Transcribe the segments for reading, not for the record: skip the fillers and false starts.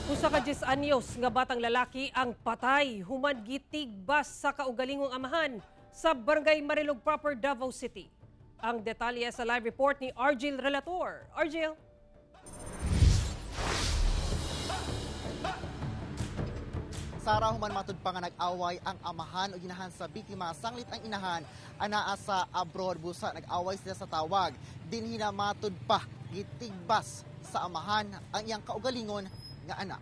Usa ka 10 anyos nga batang lalaki ang patay human gitigbas sa kaugalingong amahan sa Barangay Marilog Proper, Davao City. Ang detalye sa live report ni Argel Relator. Argel? Sara, human matud pa nga nag-away ang amahan o inahan sa biktima, sanglit ang inahan anaa sa abroad, busa nag-away sila sa tawag. Dinhi na matud pa gitigbas sa amahan ang iyang kaugalingon nga anak.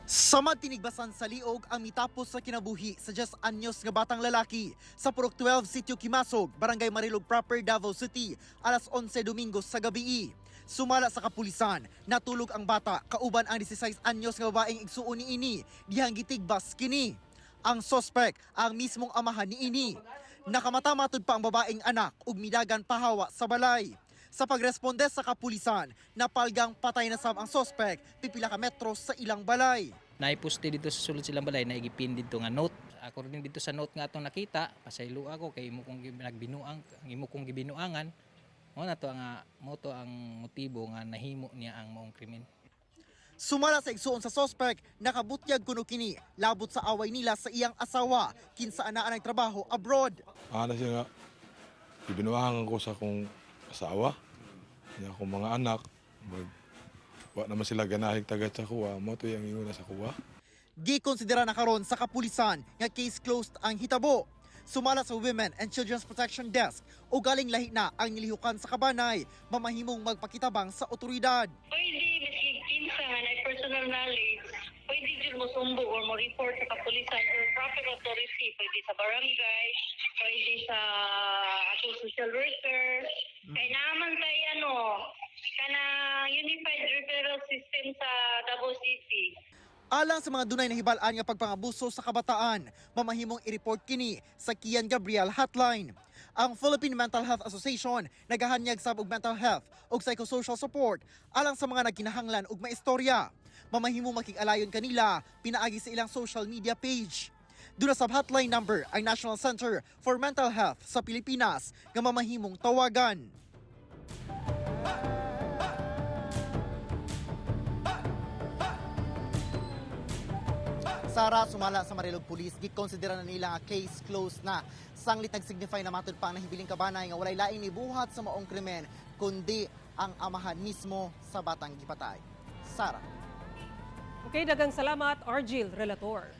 Samad tinigbasan sa liog ang mitapos sa kinabuhi sa 10 anyos nga batang lalaki sa Purok 12, Sitio Kimasog, Barangay Marilog Proper, Davao City, alas 11 Domingo sa gabi. Sumala sa kapulisan, natulog ang bata kauban ang 16 anyos nga babaeng igsuon niini dihang gitigbas kini. Ang sospek ang mismong amahan niini. Nakamata matud pa ang babaeng anak ug midagan pahawa sa balay. Sa pagresponde sa kapulisan, napalgang patay na sab ang sospek pipila ka metro sa ilang balay. Naipuste dito sa sulod silang balay, naigipin dito nga note. According dito sa note nga atong nakita, pasaylo ako kay imo kong nagbinuang, ang imo kong gibinuangan. Mo na to ang mo to ang motibo nga nahimo niya ang maong krimen. Sumala sa igsuon sa sospek, nakabutyag kuno kini labot sa away nila sa iyang asawa, kinsa anaa nagtrabaho abroad. Ana siya nga, ibinuangan ko sa akong asawa, niya akong mga anak, mag, wa naman sila ganahig tagad sa kuwa, mo to yung ingon na sa kuwa. Gikonsidera na karon sa kapulisan nga case closed ang hitabo. Sumala sa Women and Children's Protection Desk, o galing lahi na ang nilihukan sa kabanay, mamahimong magpakitabang sa otoridad. Pwede, miski kinsa nga na personal knowledge, pwede jud mo sumbo or mo report sa kapulisan or proper authority, pwede sa barangay, pwede sa atong social worker. Kay naman kay ano, kana unified referral system sa Davao City. Alang sa mga dunay nahibal-an nga pagpangabuso sa kabataan, mamahimong i-report kini sa Kian Gabriel Hotline. Ang Philippine Mental Health Association nagahanyag sab og mental health ug psychosocial support alang sa mga nagkinahanglan og maistorya. Mamahimong makig-alayon kanila pinaagi sa ilang social media page. Duna sab hotline number ang National Center for Mental Health sa Pilipinas nga mamahimong tawagan. Sara, sumala sa Marilog Police, gikonsidera na nila nga case closed na. Sanglit nagsignify na matud pa ang nahibiling kabanay nga walay laing nibuhat sa maong krimen, kundi ang amahan mismo sa batang gipatay. Sara. Okay, dagang salamat, Argel Relator.